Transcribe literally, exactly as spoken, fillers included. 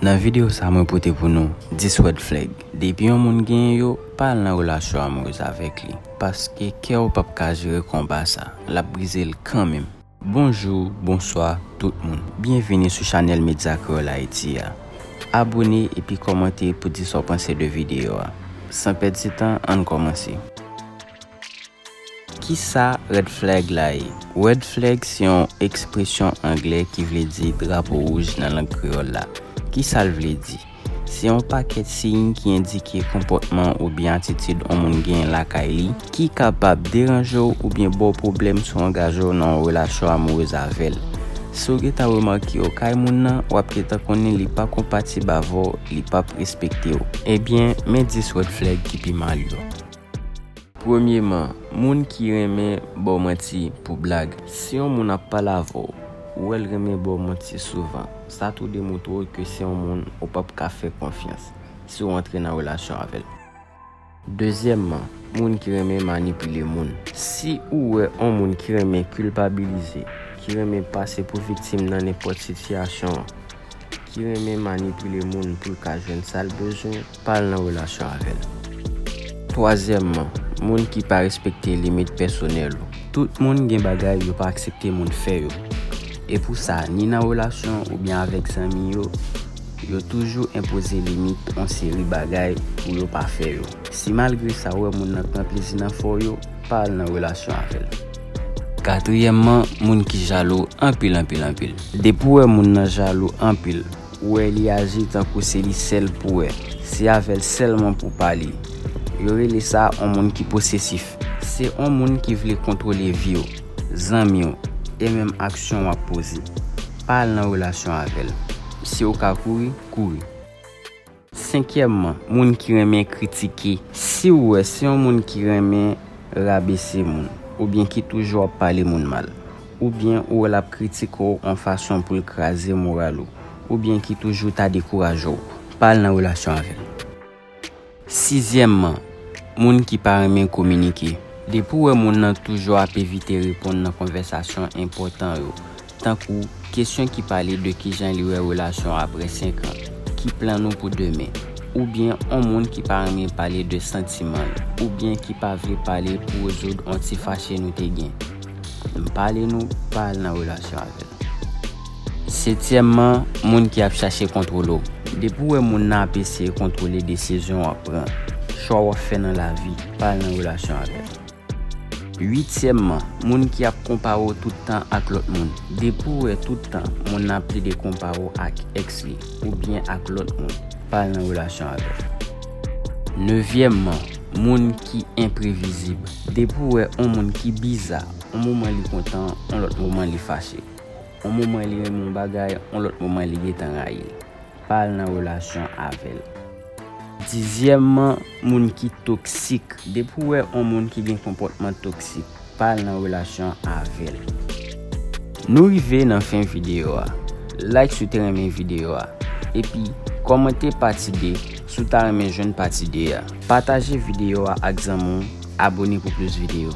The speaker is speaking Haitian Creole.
Nan videyo sa mwen pote pou nou dis red flag. Depi yon moun genyen yo, pa al nan relasyon amourez avèk li. Paske kè w p ap ka jere konba sa. L ap brize l kanmenm. Bonjou, bonswa, tout moun. Byenvini sou chanèl Medya Kreyòl Ayiti a. Abone epi kòmante pou di sa w panse de videyo a. San pèdi tan, ann kòmanse. Kisa red flag la ye? Red flag se yon ekspresyon anglè ki vle di drapo wouj nan lang kreyòl la. Kisa l vle di? Se yon pakèt siy ki endike konpòtman oubyen atitid yon moun genyen lakay li, ki kapab deranje w oubyen ba w pwoblèm si w angaje w nan yon relasyon amourez avè l. Si w gentan remake yo kay moun nan, w ap gentan konnen li pa konpatib avè w, li p ap respekte w. Ebyen, men dis red flag ki pi mal yo. Premyeman, moun ki renmen ba w manti pou blag. Si yon moun ap pale avè w, ou wè l renmen ba w manti souvan, sa tou demontre w ke se yon moun ou p ap ka fè konfyans si w antre nan relasyon avè l. Dezyèmman, moun ki renmen manipile moun. Si ou wè yon moun ki renmen kilpabilize, ki renmen pase pou viktim nan nenpòt sitiyasyon, ki renmen manipile moun pou l ka jwenn sa l bezwen, pa al nan relasyon avè l. Twazyèmman, moun ki pa respekte limit pèsonèl ou. Tout moun gen bagay yo pa aksepte moun fè yo. E pou sa, ni nan relasyon oubyen avèk zanmi yo, yo toujou enpoze limit yon seri bagay pou yo pa fè yo. Si malgre sa ou wè moun nan pran plezi nan fè w yo, pa al nan relasyon avè l. Katriyèmman, moun ki jalou anpil, anpil, anpil. Depi w wè moun nan jalou anpil, ou wè li aji tankou se li sèl pou wè, se avè l sèlman pou pale. Yo rele sa yon moun ki posesif. Se yon moun ki vle kontwole vi w, zanmi w, e menm aksyon w ap poze. Pa al nan relasyon avè l. Si w ka kouri, kouri. Senkyèmman, moun ki renmen kritike. Si w wè se yon moun ki renmen rabese moun, oubyen ki toujou ap pale moun mal, oubyen ou wè l ap kritike w yon fason pou l kraze moral ou, oubyen ki toujou ta dekouraje w, pa al nan relasyon avè l. Sizyèmman, moun ki pa renmen kominike. Depi w wè moun nan toujou ap evite reponn nan konvèsasyon enpòtan yo, tankou kesyon ki pale de kijan li wè relasyon apre senk an, ki plan nou pou demen, oubyen yon moun ki pa renmen pale de santiman l, oubyen ki pa vle pale pou rezoud yon ti fache nou te gen. M pale nou, pa al nan relasyon avè l. Setyèmman, moun ki ap chache kontwole w. Depi w wè moun nan ap eseye kontwole desizyon w ap pran, chwa w ap fè nan lavi, pa al nan relasyon avè l. Uityèmman, moun ki ap konpare w tout tan ak lòt moun. Depi w wè tout tan moun nan ap plede konpare w ak èks li oubyen ak lòt moun, pa al nan relasyon avè l. Nevyèmman, moun ki enprevizib. Depi w wè yon moun ki biza, yon moman li kontan, yon lòt moman li fache. Yon moman li renmen yon bagay, yon lòt moman li gentan rayi l. Pa al nan relasyon avè l. Dizyèmman, moun ki toksik. Depi w wè yon moun ki gen konpòtman toksik, pa al nan relasyon avè l. Nou rive nan fen videyo a. Like si w te renmen videyo a. Epi, kòmante pati de si w ta renmen jwenn pati de a. Pataje videyo a ak zanmi w, abone pou plis videyo.